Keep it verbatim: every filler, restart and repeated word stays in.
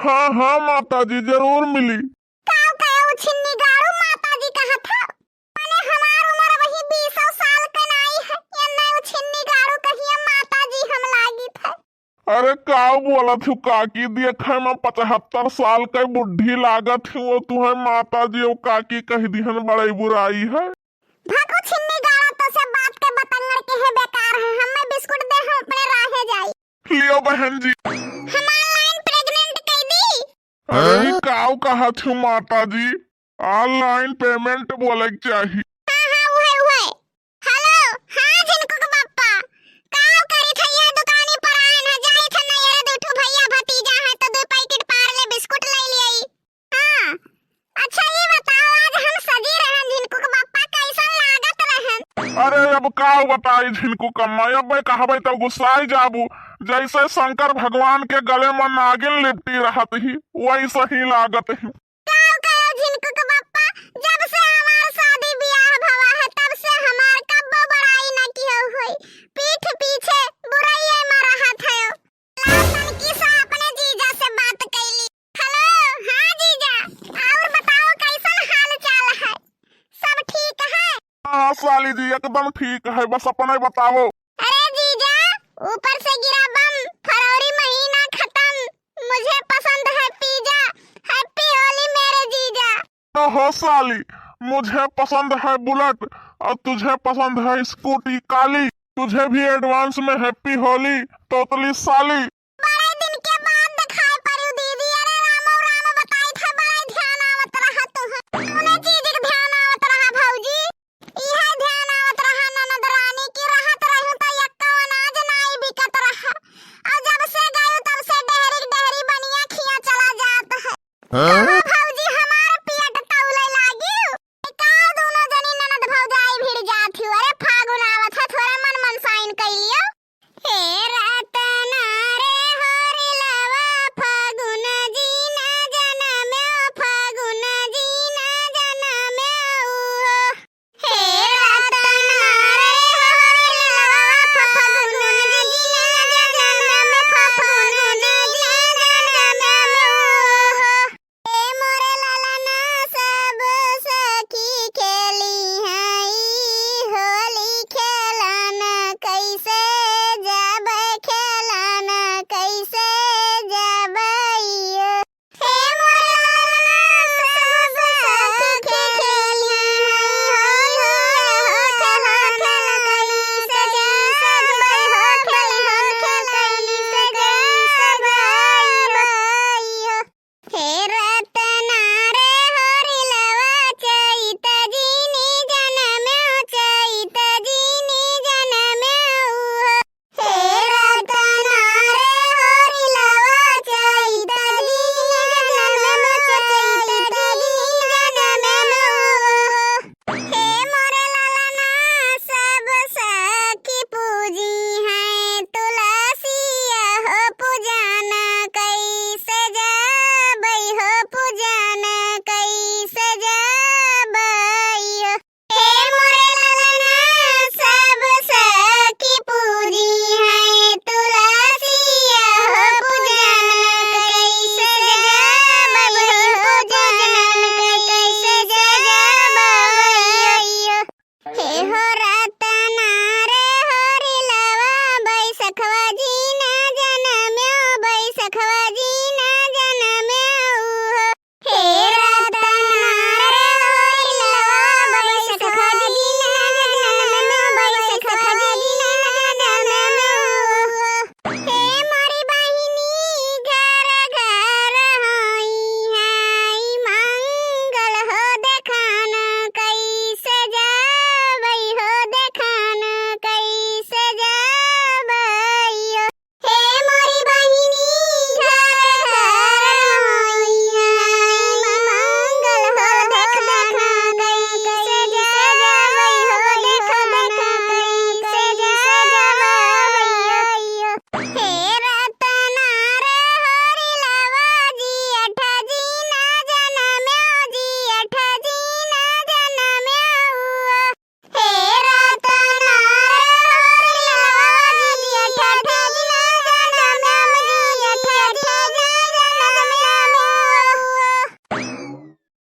हाँ, हाँ माता जी, जरूर मिली। काउ कहे उ छिन्नी गाड़ू माता जी कहत है? मने हमार उमर वही बीसौ साल के नाई है, ये नौ छिन्नी गाड़ू कहिए माता जी हम लागित है। अरे काउ बोलत हूँ काकी, देखे में पचहत्तर साल के बुढ़ी लागत हूँ, वो तुहे माता जी और काकी कह दिहन, बड़ई बुराई है। भागो छिन्नी गाड़ा, तो से बात के बतंगड़ के है बेकार है, हमें बिस्कुट दे, हम अपने राहे जाई। लियो बहन जी। हमार लाइन प्रेग्नेंट कह दी। अरे हाँ? काउ कहत हूँ माता जी, ऑनलाइन पेमेंट बोले के चाही। हाँ, हाँ, उहे, उहे। हेलो, हाँ, झिनकू के बप्पा, काउ करित है? ये दुकानी पर आए न, जाई थे न, ये दू ठो भैया भतीजा है, तो दू पैकेट पार्ले बिस्कुट ले लिए। हाँ, अच्छा, ये बताओ, आज हम सजी रहन, झिनकू के बप्पा, कैसन लागत रहन? अरे, अब काउ बताई झिनकू कम्मा, अब कहबे तो गुस्साई जाबू, जैसे शंकर भगवान के गले में नागिन लिपटी रहत ही, वैसे ही लागत ही। काउ कहो झिनकू के बप्पा, जब से हमार शादी ब्याह भवा है, तब से हमार कब्बो बड़ाई न कियो होई। पीठ पीछे बुराई में रहत है। लाओ तनकी सा अपने जीजा से बात कैली। हेलो, हाँ जीजा, और बताओ कैसन हाल चाल है? सब ठीक है? हाँ साली जी, एकदम ठीक है, बस अपने बताओ। अरे जीजा, ऊपर से गिरा बम, फरवरी महीना खत्म, मुझे पसंद है पिज्जा, हैप्पी होली मेरे जीजा। तो हो साली, मुझे पसंद है बुलेट और तुझे पसंद है स्कूटी काली। तुझे भी एडवांस में हैप्पी होली, तोतली साली। बड़े दिन के बाद दिखाई पड़ी दीदी। अरे रामो राम बताई थे, बड़ा ध्यान आवत रहा तुहे। कौने चीज के ध्यान आवत रहा भौजी? इहे ध्यान आवत रहा ननद रानी की, रहत रहू त यक्को अनाज नाई बिकत रहा। और जब से गयू तब से डेहरी डेहरी बनिया खिया चला जात है। हाँ? कहाँ